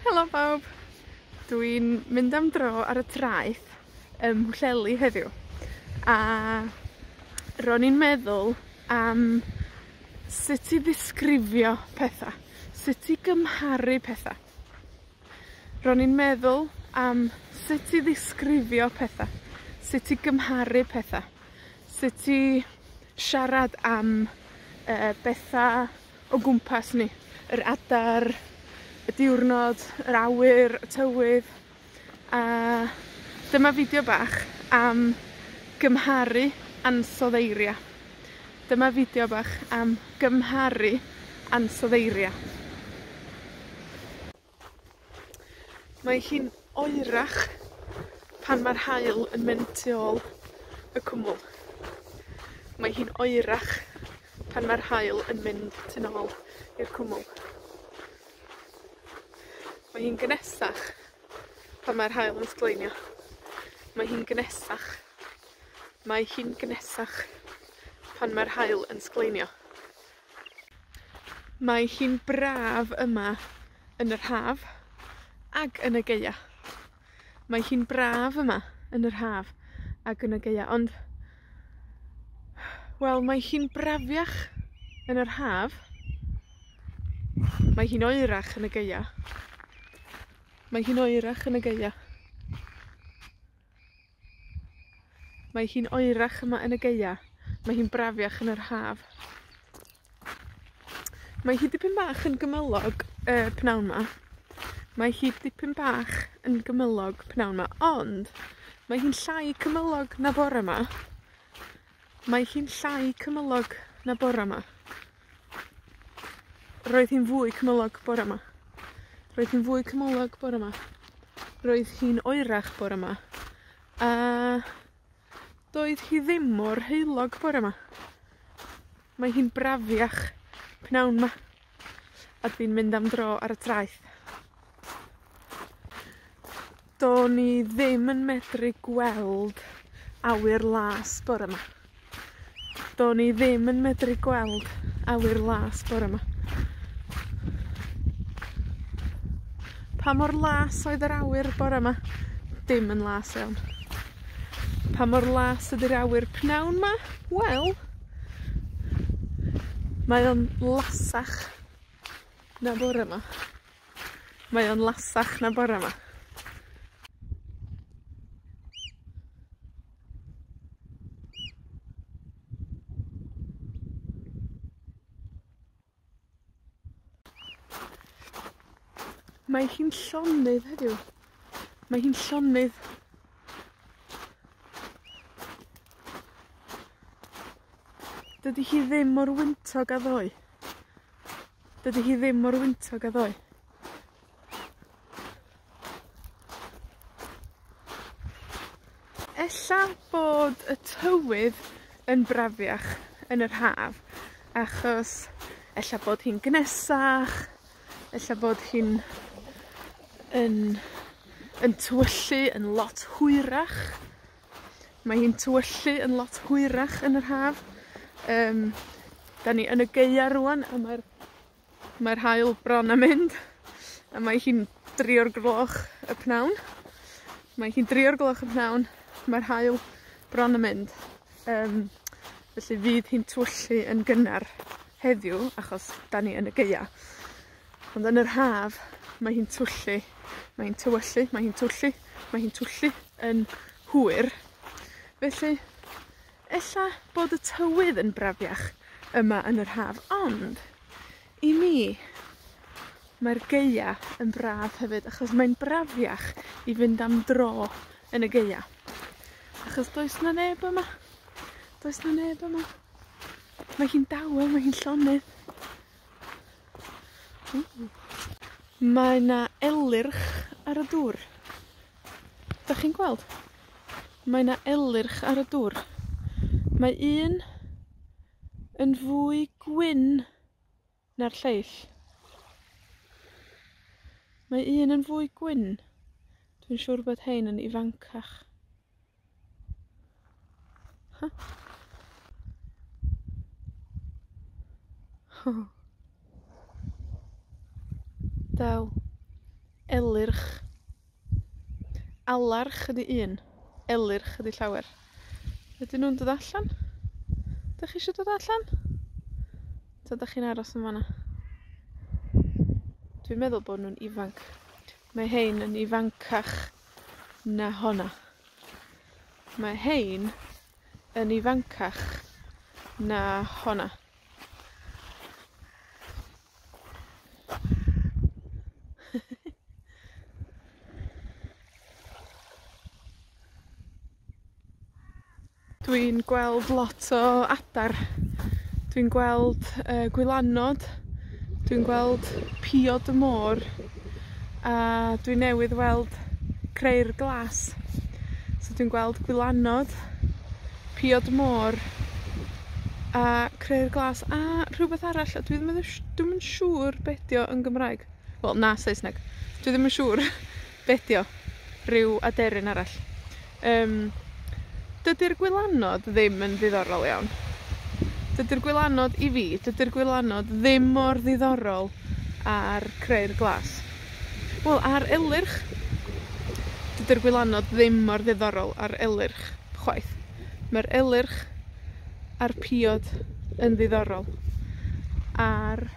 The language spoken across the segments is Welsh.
Helo bawb! Dwi'n mynd am dro ar y traeth ym Mhwllheli heddiw, a ro'n i'n meddwl am sut i ddisgrifio petha, sut i gymharu petha. Ro'n i'n meddwl am sut i ddisgrifio petha, sut i gymharu petha, sut i siarad am yy betha o gwmpas ni, yr adar, y diwrnod, yr awyr, y tywydd, a dyma fideo bach am gymharu ansodeiria. Dyma fideo bach am gymharu ansodeiria. Mae hi'n oerach pan ma'r haul yn mynd tu ôl y cwmwl. Mae hi'n oerach pan ma'r haul yn mynd tu nôl i'r cwmwl. Mae hi'n gynesach pan mae'r haul yn sgleinio. Mae hi'n gynesach. Mae hi'n gynesach pan mae'r haul yn sgleinio. Mae hi'n braf yma yn yr Haf ag yn y Gaea. Mae hi'n braf yma yn yr Haf ag yn y Gaea, ond, wel, mae hi'n brafiach yn yr Haf. Mae hi'n oerach yn y Gaea. Mae hi'n oerach yn y Gaea. Mae hi'n oerach yma yn y Gaea. Mae hi'n brafiach yn yr Haf. Mae hi dipyn bach yn gymylog y pnawn 'ma. Mae hi dipyn bach yn gymylog pnawn 'ma, ond mae hi'n llai cymylog na bore 'ma. Mae hi'n llai cymylog na bore 'ma. Roedd hi'n fwy cymylog bore 'ma. Roedd hi'n fwy cymylog bore 'ma. Roedd hi'n oerach bore 'ma, a doedd hi ddim mor heulog bore 'ma. Mae hi'n brafiach pnawn 'ma, a dwi'n mynd am dro ar y traeth. Do'n i ddim yn medru gweld awyr las bore 'ma. Do'n i ddim yn medru gweld awyr las bore 'ma. Pa mor las oedd yr awyr bore 'ma? Dim yn las iawn. Pa mor las ydi'r awyr pnawn 'ma? Wel, mae o'n lasach na bore 'ma. Mae o'n lasach na bore 'ma. Mae hi'n llonydd heddiw. Mae hi'n llonydd. Dydi hi ddim mor wyntog â ddoe. Dydi hi ddim mor wyntog â ddoe. Ella bod y tywydd yn brafiach yn yr Haf, achos ella bod hi'n gnesach, ella bod hi'n yn, yn tywyllu yn lot hwyrach. Mae hi'n tywyllu yn lot hwyrach yn yr Haf. Yym, 'dan ni yn y Gaea rŵan, a mae'r, mae'r haul bron â mynd, a mae hi'n dri o'r gloch y pnawn. Mae hi'n dri o'r gloch y pnawn, mae'r haul bron â mynd. Yym, felly fydd hi'n tywyllu yn gynnar heddiw, achos 'dan ni yn y Gaea. Ond yn yr Haf, mae hi'n twyllu, mae hi'n tywyllu, mae hi'n twyllu, mae hi'n twyllu yn hwyr. Felly, ella bod y tywydd yn brafiach yma yn yr Haf, ond i mi, mae'r Gaea yn braf hefyd, achos mae'n brafiach i fynd am dro yn y Gaea. Achos does 'na neb yma. Does 'na neb yma. Mae hi'n dawel, mae hi'n llonydd. Ww. Mae 'na elyrch ar y dŵr. 'Dach chi'n gweld? Mae 'na elyrch ar y dŵr. Mae un yn fwy gwyn na'r lleill. Mae un yn fwy gwyn. Dwi'n siŵr bod hein yn ifancach. Huh. Del. Elyrch. Alarch ydi un. Elyrch ydi llawer. Ydyn nw'n dod allan? 'Dach chi isio dod allan? 'Ta 'dach chi'n aros yn fan 'na? Dwi'n meddwl bod nw'n ifanc. Mae 'hein yn ifancach na honna. Mae 'hein yn ifancach na honna. Dwi'n gweld lot o adar. Dwi'n gweld y gwylanod, dwi'n gweld piod y môr, a dwi newydd weld crëyr glas. So dwi'n gweld gwylanod, piod môr, a crëyr glas, a rhywbeth arall, a dwi ddim yn sh-, dwi'm yn siŵr be' 'di o yn Gymraeg. Wel, na Saesneg. Dwi ddim yn siŵr be' 'di o. Ryw aderyn arall. Dydi'r gwylanod ddim yn ddiddorol iawn. Dydi'r gwylanod i fi, dydi'r gwylanod ddim mor ddiddorol â'r crëyr glas. Wel, a'r elyrch. Dydi'r gwylanod ddim mor ddiddorol â'r elyrch, chwaith. Mae'r elyrch a'r piod yn ddiddorol. A'r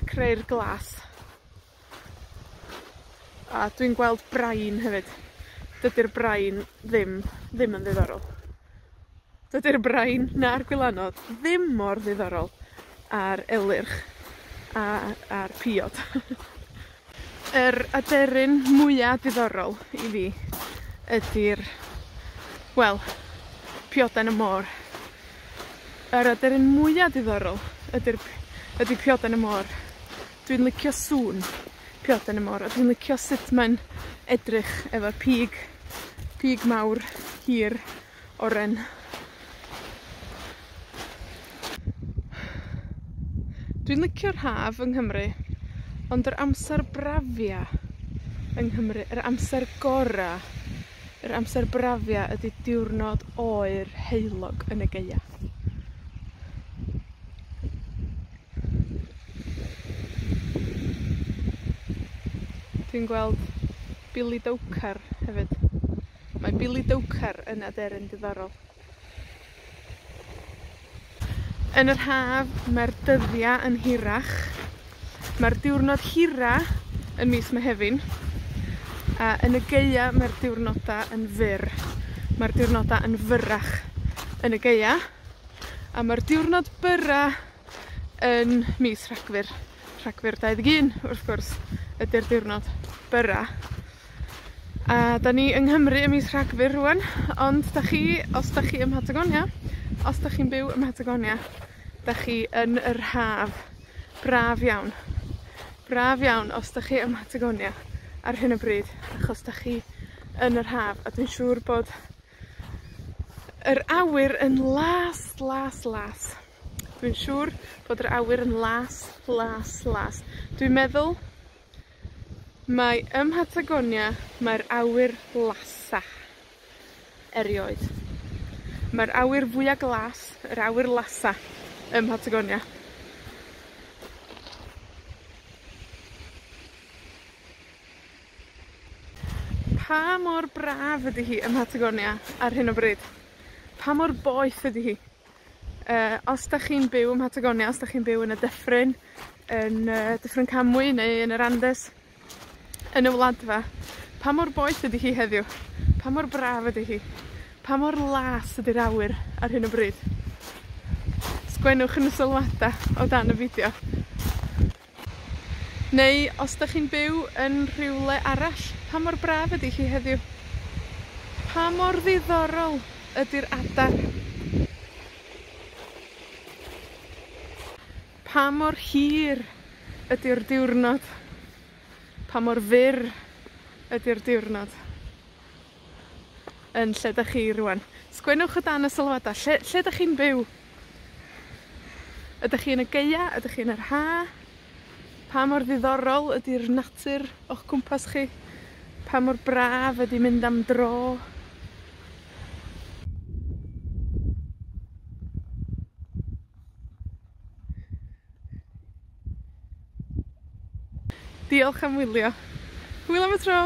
crëyr glas. A dwi'n gweld brain hefyd. Dydi'r brain ddim yn ddiddorol. Dydi'r brain na'r gwylanod ddim mor ddiddorol â'r elyrch a'r piod. Yr aderyn mwya diddorol i fi ydi'r, wel, pioden y môr. Yr aderyn mwya diddorol ydi pioden y môr. Dwi'n licio sŵn pioden y môr, a dwi'n licio sut mae'n edrych efo'r pig mawr, hir, oren. Dwi'n licio'r haf yng Nghymru, ond yr amser brafia yng Nghymru, yr amser gora, yr amser brafia ydi diwrnod oer heulog yn y gaea. Dwi'n gweld Billy Dowcar hefyd. Mae Billy Dowcar yn aderyn diddorol. Yn yr haf, mae'r dyddia yn hirach. Mae'r diwrnod hira yn mis Mehefin. A yn y gaea, mae'r diwrnoda yn fyr. Mae'r diwrnoda yn fyrrach yn y gaea. A mae'r diwrnod byrra yn mis Rhagfyr. Rhagfyr 21, wrth gwrs, ydy'r diwrnod byrra. A da ni yng Nghymru ym mis Rhagfyr rŵan, ond da chi, os da chi ym Mhatagonia, os da chi'n byw ym Mhatagonia, da chi yn yr haf. Braf iawn. Braf iawn os da chi ym Mhatagonia ar hyn o bryd, achos da chi yn yr haf, a dwi'n siŵr bod yr awyr yn las, las, las. Dwi'n siŵr bod yr awyr yn las, las, las. Dwi'n meddwl mai ym Mhatagonia mae'r awyr lasa erioed. Mae'r awyr fwya glas, yr awyr lasa ym Mhatagonia. Pa mor braf ydi hi ym Mhatagonia ar hyn o bryd? Pa mor boeth ydi hi? Os 'dach chi'n byw ym Mhatagonia, os 'dach chi'n byw yn y dyffryn, yn Dyffryn Camwy neu yn yr Andes, yn y Wladfa, pa mor boeth ydi hi heddiw? Pa mor braf ydi hi? Pa mor las ydi'r awyr ar hyn o bryd? Sgwennwch yn y sylwada o dan y fideo. Neu os 'dach chi'n byw yn rhywle arall, pa mor braf ydi hi heddiw? Pa mor ddiddorol ydi'r adar? Pa mor hir ydi'r diwrnod? Pa mor fyr ydi'r diwrnod? Yn lle 'dach chi rŵan. Sgwennwch o dan y sylwada, lle 'dach chi'n byw? Ydych chi yn y gaea? Ydych chi yn yr ha? Pa mor ddiddorol ydi'r natur o'ch cwmpas chi? Pa mor braf ydi mynd am dro? Diolch am wylio. Hwyl am y tro!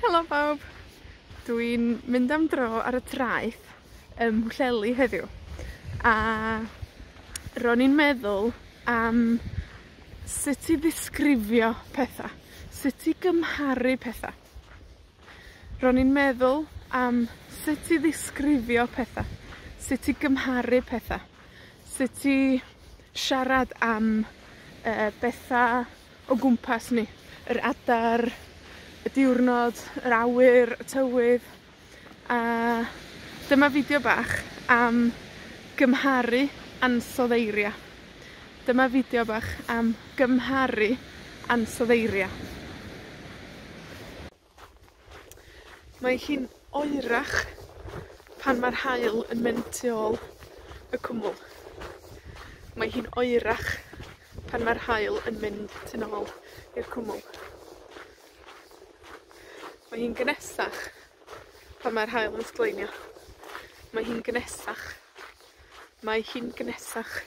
Helo bawb! Dwi'n mynd am dro ar y traeth ym Mhwllheli heddiw, a ro'n i'n meddwl am sut i ddisgrifio petha, sut i gymharu petha. Ro'n i'n meddwl am sut i ddisgrifio petha, sut i gymharu petha, sut i siarad am betha o gwmpas ni, yr adar, y diwrnod, yr awyr, y tywydd, a dyma fideo bach am gymharu ansoddeiriau. Dyma fideo bach am gymharu ansoddeiriau. Mae hi'n oerach pan mae'r haul yn mynd tu ôl y cwmwl. Mae hi'n oerach pan mae'r haul yn mynd tu nôl i'r cwmwl. Mae hi'n gnesach pan mae'r haul yn sgleinio. Mae hi'n gnesach. Mae hi'n gnesach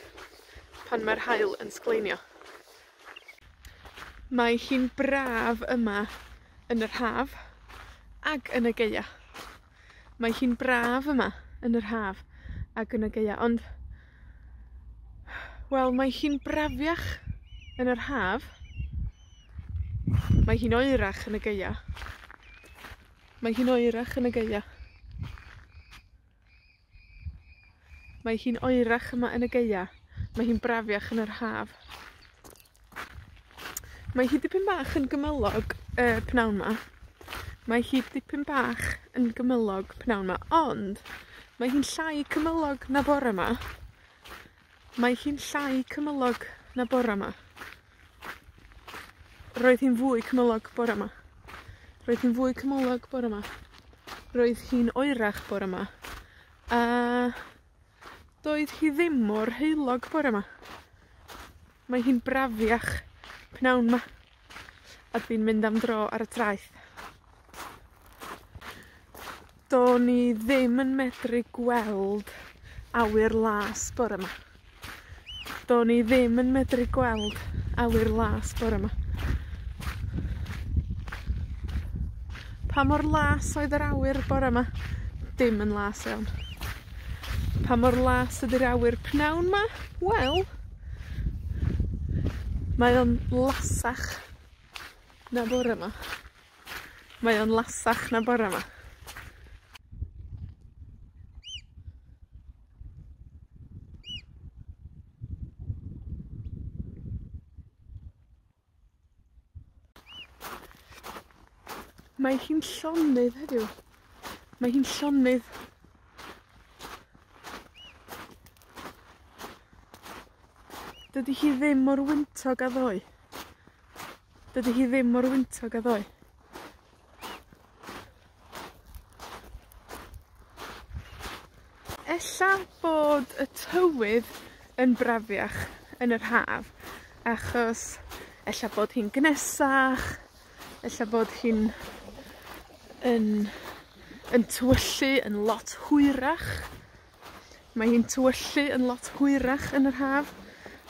pan mae'r haul yn sgleinio. Mae hi'n braf yma yn yr haf ac yn y gaea. Mae hi'n braf yma yn yr haf ac yn y gaea, ond, wel, mae hi'n brafiach yn yr haf. Mae hi'n oerach yn y gaea. Mae hi'n oerach yn y gaea. Mae hi'n oerach yma yn y gaea. Mae hi'n brafiach yn yr haf. Mae hi dipyn bach yn gymylog y pnawn 'ma. Mae hi dipyn bach yn gymylog pnawn 'ma, ond mae hi'n llai cymylog na bore 'ma. Mae hi'n llai cymylog na bore 'ma. Roedd hi'n fwy cymylog bore 'ma. Roedd hi'n fwy cymylog bore 'ma. Roedd hi'n oerach bore 'ma. A doedd hi ddim mor heulog bore 'ma. Mae hi'n brafiach pnawn 'ma. A dwi'n mynd am dro ar y traeth. Do'n i ddim yn medru gweld awyr las bore 'ma. Do'n i ddim yn medru gweld awyr las bore 'ma. Pa mor las oedd yr awyr bore 'ma? Dim yn las iawn. Pa mor las ydi'r awyr pnawn 'ma? Wel, mae o'n lasach na bore 'ma. Mae o'n lasach na bore 'ma. Mae hi'n llonydd heddiw. Mae hi'n llonydd. Dydi hi ddim mor wyntog â ddoe. Dydi hi ddim mor wyntog â ddoe. Ella bod y tywydd yn brafiach yn yr haf, achos ella bod hi'n gnesach, ella bod hi'n yn, yn tywyllu yn lot hwyrach. Mae hi'n tywyllu yn lot hwyrach yn yr haf.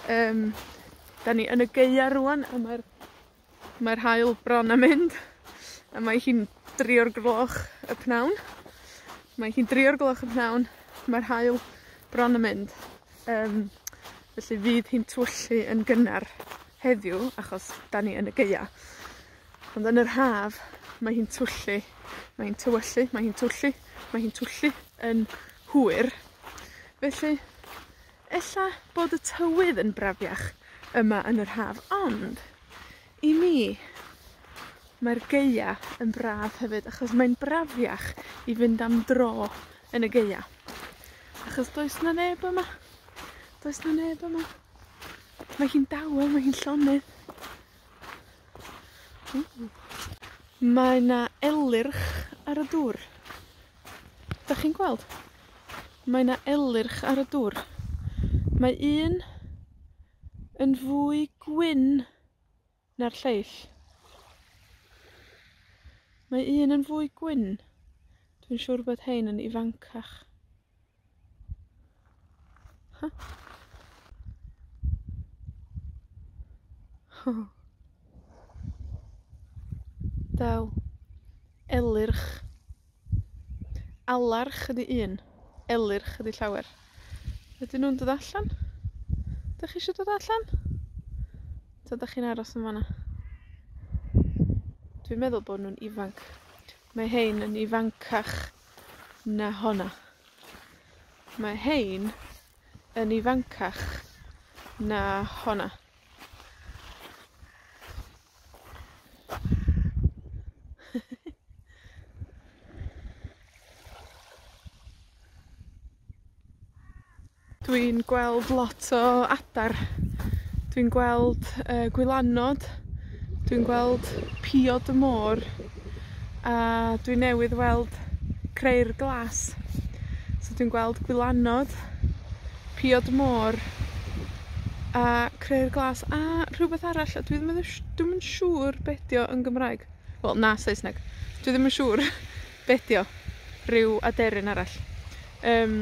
Da ni yn y gaea rŵan, a mae'r haul bron â mynd, a mae hi'n 3 o'r gloch y pnawn. Mae hi'n 3 o'r gloch y pnawn, mae'r haul bron â mynd. Felly fydd hi'n tywyllu yn gynnar heddiw, achos da ni yn y gaea. Ond yn yr haf, mae hi'n twyllu, mae hi'n tywyllu, mae hi'n twyllu, mae hi'n twyllu yn hwyr. Felly, ella bod y tywydd yn brafiach yma yn yr haf, ond i mi, mae'r gaea yn braf hefyd, achos mae'n brafiach i fynd am dro yn y gaea. Achos does 'na neb yma. Does 'na neb yma. Mae hi'n dawel, mae hi'n llonydd. Mae 'na elyrch ar y dŵr. 'Dach chi'n gweld? Mae 'na elyrch ar y dŵr. Mae un yn fwy gwyn na'r lleill. Mae un yn fwy gwyn. Dwi'n siŵr bod 'hein yn ifancach. Hy. Ho. Del. Elyrch. Alarch ydi un. Elyrch ydi llawer. Ydyn nw'n dod allan? 'Dach chi isio dod allan? 'Ta 'dach chi'n aros yn fan 'na? Dwi'n meddwl bod nw'n ifanc. Mae 'hein yn ifancach na honna. Mae 'hein yn ifancach na honna. Dwi'n gweld lot o adar. Dwi'n gweld, yy, gwylanod, dwi'n gweld piod y môr, a dwi newydd weld crëyr glas. So dwi'n gweld gwylanod, piod môr, a crëyr glas, a rhywbeth arall, a dwi ddim yn dwi'm yn siŵr be' 'di o yn Gymraeg. Wel, na Saesneg. Dwi ddim yn siŵr be' 'di o. Ryw aderyn arall. Yym.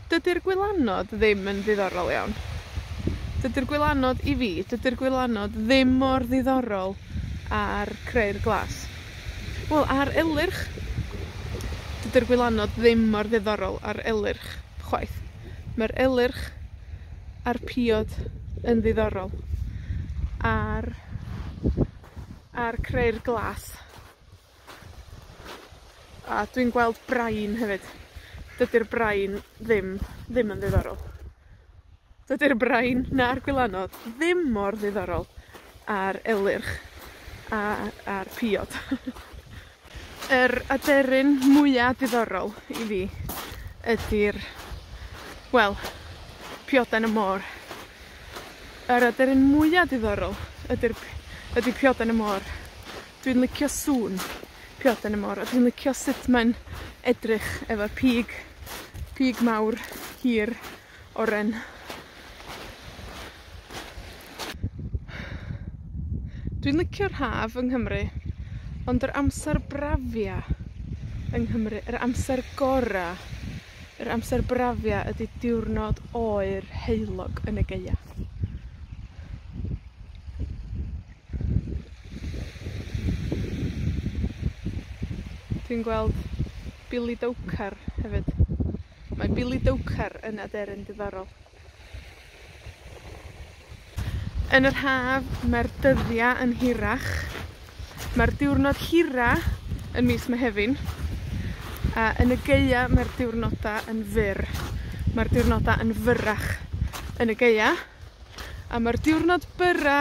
Dydi'r gwylanod ddim yn ddiddorol iawn. Dydi'r gwylanod i fi, dydi'r gwylanod ddim mor ddiddorol â'r crëyr glas. Wel, a'r elyrch. Dydi'r gwylanod ddim mor ddiddorol â'r elyrch, chwaith. Mae'r elyrch a'r piod yn ddiddorol. A'r, a'r crëyr glas. A dwi'n gweld brain hefyd. Dydi'r brain ddim, ddim yn ddiddorol. Dydi'r brain na'r gwylanod ddim mor ddiddorol â'r elyrch a, a'r piod. Yr aderyn mwya diddorol i fi ydi'r, wel, pioden y môr. Yr aderyn mwya diddorol ydi'r, ydi pioden y môr. Dwi'n licio sŵn pioden y môr, a dwi'n licio sut mae'n edrych efo'r pig, pig mawr, hir, oren. Dwi'n licio'r haf yng Nghymru, ond yr amser brafia yng Nghymru, yr amser gora, yr amser brafia ydi diwrnod oer heulog yn y gaea. Dwi'n gweld Billy Dowcar hefyd. Mae Billy Dowcar yn aderyn diddorol. Yn yr haf, mae'r dyddia yn hirach. Mae'r diwrnod hira yn mis Mehefin. A yn y gaea, mae'r diwrnoda yn fyr. Mae'r diwrnoda yn fyrrach yn y gaea. A mae'r diwrnod byrra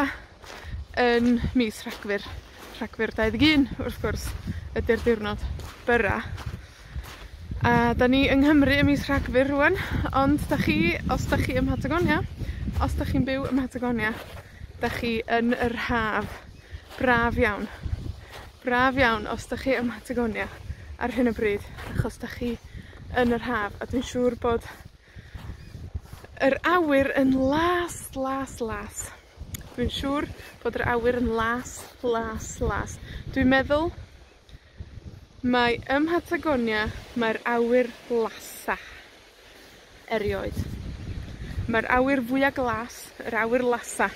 yn mis Rhagfyr. Rhagfyr 21, wrth gwrs, ydi'r diwrnod byrra. A 'dan ni yng Nghymru ym mis Rhagfyr rŵan, ond 'dach chi, os 'dach chi ym Mhatagonia, os 'dach chi'n byw ym Mhatagonia, 'dach chi yn yr haf. Braf iawn. Braf iawn os 'dach chi ym Mhatagonia ar hyn o bryd, achos 'dach chi yn yr haf, a dwi'n siŵr bod yr awyr yn las, las, las. Dwi'n siŵr bod yr awyr yn las, las, las. Dwi'n meddwl mai ym Mhatagonia mae'r awyr lasa erioed. Mae'r awyr fwya glas, yr awyr lasa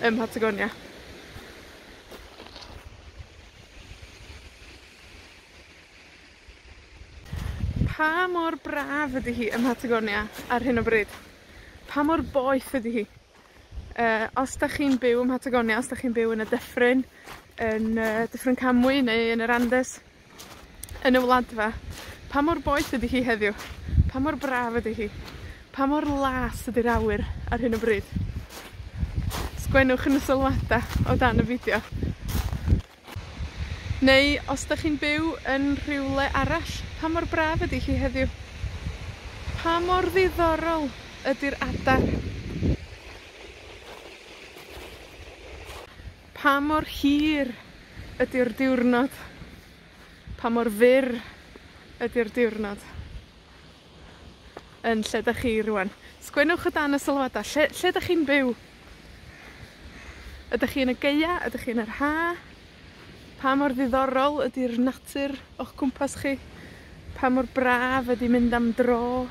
ym Mhatagonia. Pa mor braf ydi hi ym Mhatagonia ar hyn o bryd? Pa mor boeth ydi hi? Os 'dach chi'n byw ym Mhatagonia, os 'dach chi'n byw yn y dyffryn, yn Dyffryn Camwy neu yn yr Andes, yn y Wladfa, pa mor boeth ydi hi heddiw? Pa mor braf ydi hi? Pa mor las ydi'r awyr ar hyn o bryd? Sgwennwch yn y sylwada o dan y fideo. Neu os 'dach chi'n byw yn rhywle arall, pa mor braf ydi hi heddiw? Pa mor ddiddorol ydi'r adar? Pa mor hir ydi'r diwrnod? Pa mor fyr ydi'r diwrnod? yn lle 'dach chi rŵan. Sgwennwch o dan y sylwada, lle, lle 'dach chi'n byw? Ydych chi yn y Gaea? Ydych chi yn yr Ha? Pa mor ddiddorol ydi'r natur o'ch cwmpas chi? Pa mor braf ydi mynd am dro?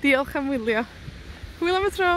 Diolch am wylio. Hwyl am y tro!